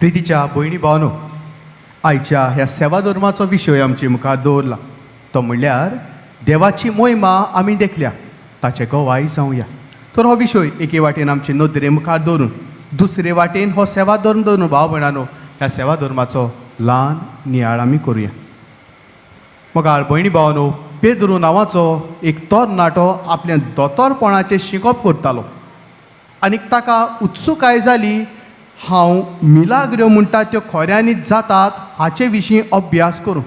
प्रितीच्या भयणी भावनो, आयच्या ह्या सेवा धर्माचो विशय आमचे मुखार दवरला तो म्हणल्यार देवाची मोहिमा आमी देखल्या ताचे गवाय जावया. तर हो विशय एके वाटेन आमचे नदरे मुखार दवरून दुसरे वाटेन हो सेवा धर्म दवरून भाव भयणानो ह्या सेवा धर्माचो ल्हान नियाळ आमी करुया. मोगाळ भयणी भावानो, पेद्रू नांवाचो एक तरणाटो आपल्या दोतोरपणाचें शिकप करतालो आनी ताका उत्सुकाय जाली हांव मिलाग्र्यो म्हणटा त्यो खऱ्यांनीच जातात हाचे विशीं अभ्यास करूं.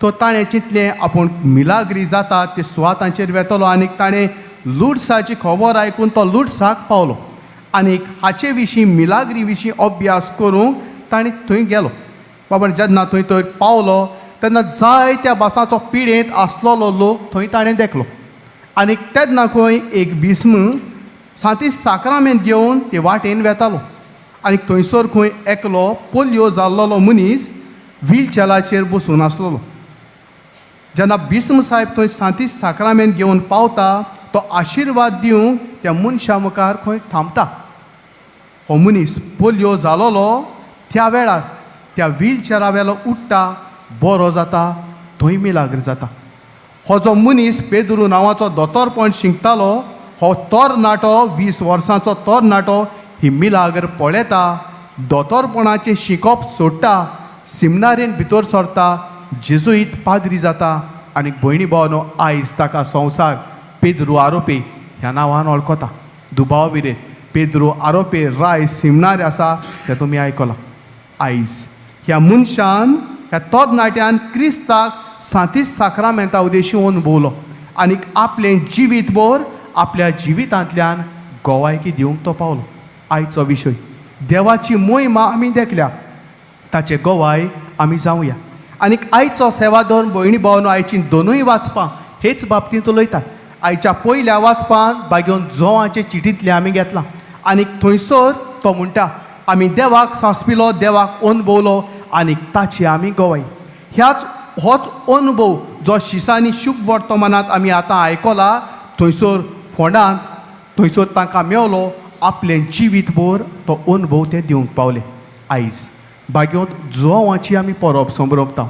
तो ताणें चिंतलें आपूण मिलाग्री जातात ते सुवातांचेर वेतलो आनी ताणें लुडसाची खबर आयकून तो लुडसाक पावलो आनी हाचे विशीं मिलाग्री विशीं अभ्यास करूंक ताणें थंय गेलो. बाबा जेन्ना थंय थंय पावलो तेन्ना जायत्या भासांचो पिडेंत आसलेलो लोक थंय ताणें देखलो आनी तेन्ना खंय एक भीस्म सांती साक्रामेंत घेवन ते वाटेन वेतालो आनी थंयसर खंय एकलो पोलियो जाल्लोलो मनीस व्हीलचेराचेर बसून आसलेलो. जेन्ना भीस्म साहेब थंय सांती साक्रामेंत घेवन पावता तो आशिर्वाद दिवंक त्या मनशा मुखार खंय थांबता. हो मनीस पोलियो जालोलो त्या वेळार त्या व्हीलचेरा वेलो उठ्ठा, बरो जाता, थंय मिलाग्र जाता. हो जो मनीस पेद्रू नांवाचो दोतोरपण शिंकतालो हो तरणाटो 20 वर्सांचो तरणाटो ही मिलाग्र पळयता, दोतोरपणाचें शिकप सोडटा, सिमनारेन भितर सरता, जेजुईत पाद्री जाता आनी भयणी भावनो आयज ताका संवसार पेद्रू आरोपी ह्या नांवान वळखता. दुबाव विरेत पेद्रू आरोपी राय सिमनार आसा तें तुमी आयकलां. आयज ह्या मनशान ह्या तरणाट्यान क्रिस्ताक सांतीस साक्रामेंता उदेशी अनुभवलो आनी आपलें जिवीतभर आपल्या जिवितांतल्यान गोवायकी दिवंक तो पावलो. आयचो विशय देवाची मोहिमा आमी देखल्या ताचे गोवाय आमी जावया. आनी आयचो सेवाधर्म भयणी भावनो आयची दोनूय वाचपां हेच बाबतींत उलयतात. आयच्या पयल्या वाचपांत बागेवन जोवाचे चिटींतलें आमी घेतलां आनी थंयसर तो म्हणटा आमी देवाक सांसपिलो, देवाक अनुभवलो आनी ताची आमी गवाय. ह्याच होच अनुभव जो शिसांनी शुभ वर्तमानांत आमी आतां आयकला थंयसर फोंडांत थंयसर तांकां मेवलो आपलें जिवीतभर तो अनुभव ते दिवंक पावले. आयज बागेवंत जुवांची आमी परब संभ्रमता.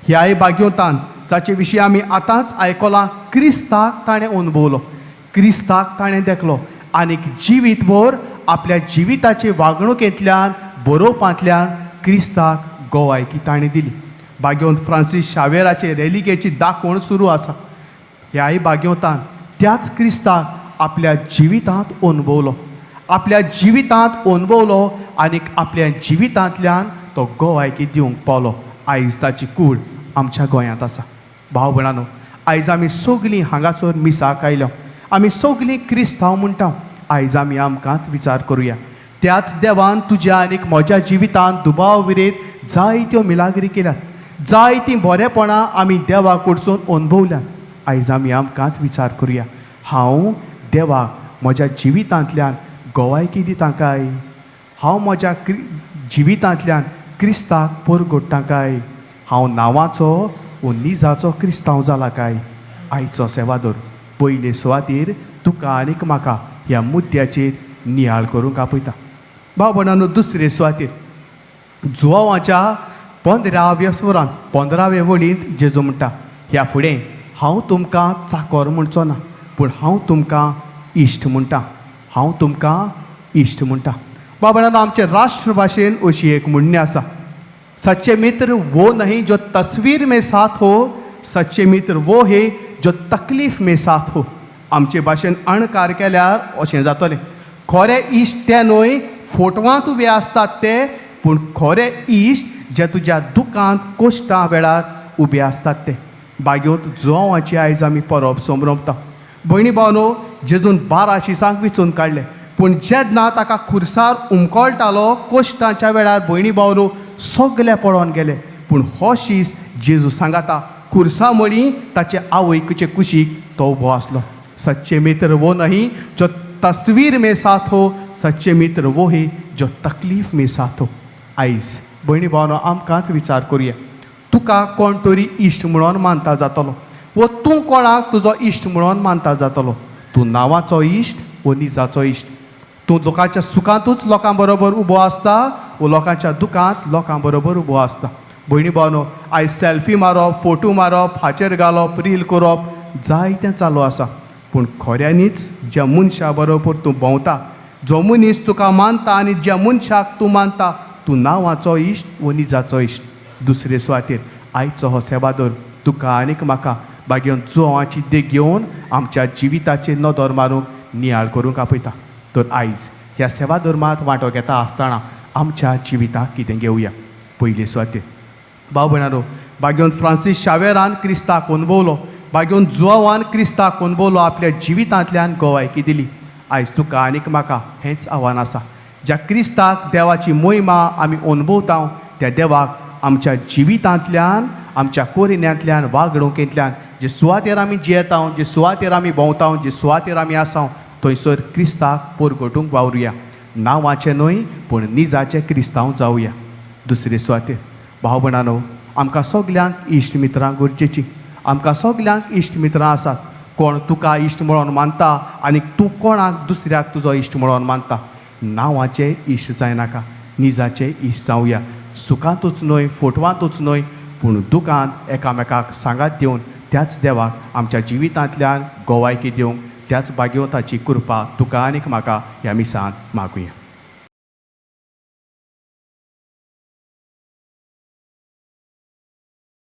ह्याय बागेवतान जाचे विशीं आमी आतांच आयकलां क्रिस्ताक ताणें अनुभवलो, क्रिस्ताक ताणें देखलो आनी जिवीतभर आपल्या जिविताचे वागणुकेंतल्यान बरोवपांतल्यान क्रिस्ताक गोवायकी ताणें दिली. बागेवंत फ्रांसीस शावेराचे रेलिकेची दाखोवण सुरू आसा. ह्याय बागेवतान त्याच क्रिस्ताक आपल्या जिवितांत अनुभवलो, आपल्या जिवितांत अनुभवलो आनी आपल्या जिवितांतल्यान तो गोवायकी दिवंक पावलो. आयज ताची कूड आमच्या गोंयांत आसा. भाव भयणानो, आयज आमी सगलीं हांगासर मिसाक आयल्या, आमी सगलीं क्रिस्तांव म्हणटा. आयज आमी आमकांच विचार करुया, त्याच देवान तुज्या आनीक म्हज्या जिवितांत दुबाव विरेत जायत्यो मिलाग्री केल्यात, जायतीं बरेपणां आमी देवा कडसून अनुभवल्यात. आयज आमी आमकांच विचार करुया, हांव देवाक म्हज्या जिवितांतल्यान गोवायकी दिता काय? हांव म्हज्या जिवितांतल्यान क्रिस्ताक परगोडटा काय? हांव नांवाचो वो निजाचो क्रिस्तांव जाला काय? आयचो सेवादोर पयले सुवातेर तुका आनीक म्हाका ह्या मुद्द्याचेर नियाळ करूंक आपयता. भाव भयणानो, दुसरे सुवातेर जुवांच्या 15व्या सुरांत 15व्या वळींत जेजू म्हणटा, ह्या फुडें हांव तुमकां चाकोर म्हणचो ना, पूण हांव तुमकां इश्ट म्हणटा, हांव तुमकां इश्ट म्हणटा. भाव भयणानो, आमचे राष्ट्रभाशेन अशी एक म्हणणी आसा, सच्चे मित्र वो नहीं जो तस्वीर में साथ हो, सच्चे मित्र वो है जो तकलीफ में साथ हो. आमचे भाशेन अणकार केल्यार अशें जातलें, खरे इश्ट ते न्हय फोटवांत उबे आसतात ते, पूण खरे इश्ट जे तुज्या दुकांत कोश्टां वेळार उबे आसतात ते. बागेवत जुवांची आयज आमी परब संभ्रमता. भयणी भावनो, जेजून 12 शिसांक विचून काडले, पूण जेन्ना ताका खुर्सार उमकळटालो कोश्टांच्या वेळार भयणी भावनो सगले पळोवन गेले, पूण हो शीस जेजू सांगाता खुर्सा मळी ताचे आवयचे कुशीक तो उबो आसलो. सच्चे मित्र वो नहीं जो तस्वीर में साथ हो, सच्चे मित्र वो है जो तकलीफ में साथ हो. आयज भयणी भावनो आमकांच विचार करुया, तुका कोण तरी इश्ट म्हणून मानता जातलो वो तूं कोणाक तुजो इश्ट म्हणून मानता जातलो? तूं नांवाचो इश्ट वो निजाचो इश्ट? तूं लोकांच्या सुखांतूच लोकां बरोबर उबो आसता वो लोकांच्या दुकांत लोकां बरोबर उबो आसता. भयणी भावनो, आयज सेल्फी मारप, फोटो मारप, हाचेर घालप, रील करप जायतें चालू आसा. पूण खऱ्यांनीच ज्या मनशा बरोबर तूं भोंवता, जो मनीस तुका मानता आनी ज्या मनशाक तूं मानता, तूं नांवाचो इश्ट वो निजाचो इश्ट. दुसरे सुवातेर आयचो हो सेवादोर तुका आनीक म्हाका बागेवन जुवाची देख घेवन आमच्या जिविताचेर नदर मारूंक, नियाळ करूंक आपयता. तर आयज ह्या सेवा धर्मांत वांटो घेता आसतना आमच्या जिविताक कितें घेवया? पयले सुवातेर, भाव भयणारो, बागेवन फ्रांसीस शावेरान क्रिस्ताक अनुभवलो, बागेवन जुवान क्रिस्ताक अनुभवलो, आपल्या जिवितांतल्यान गोवायकी दिली. आयज तुका आनीक म्हाका हेंच आव्हान आसा. ज्या क्रिस्ताक, देवाची मोहिमा आमी अनुभवता, त्या देवाक आमच्या जिवितांतल्यान, आमच्या कोरिन्यांतल्यान, वागणुकेंतल्यान, जे सुवातेर आमी जियेता, जे सुवातेर आमी भोंवता, जे सुवातेर आमी आसा, थंयसर क्रिस्ताक परगटूंक वावरुया. नांवाचें न्हय पूण निजाचें क्रिस्तांव जावया. दुसरे सुवातेर, भाव भयणानो, आमकां सगल्यांक इश्ट मित्रां गरजेचीं. आमकां सगल्यांक इश्ट मित्रां आसात. कोण तुका इश्ट म्हणून मानता आनी तूं कोणाक दुसऱ्याक तुजो इश्ट म्हणून मानता? नांवाचे इश्ट जायनाका, निजाचे इश्ट जावया. सुखांतूच न्हय, फोटवांतूच न्हय, पूण दुकांत एकामेकाक सांगात दिवन त्याच देवाक आमच्या जिवितांतल्यान गोवायकी दिवंक त्याच भाग्यवताची कृपा तुका आनीक म्हाका ह्या मिसांत मागुया.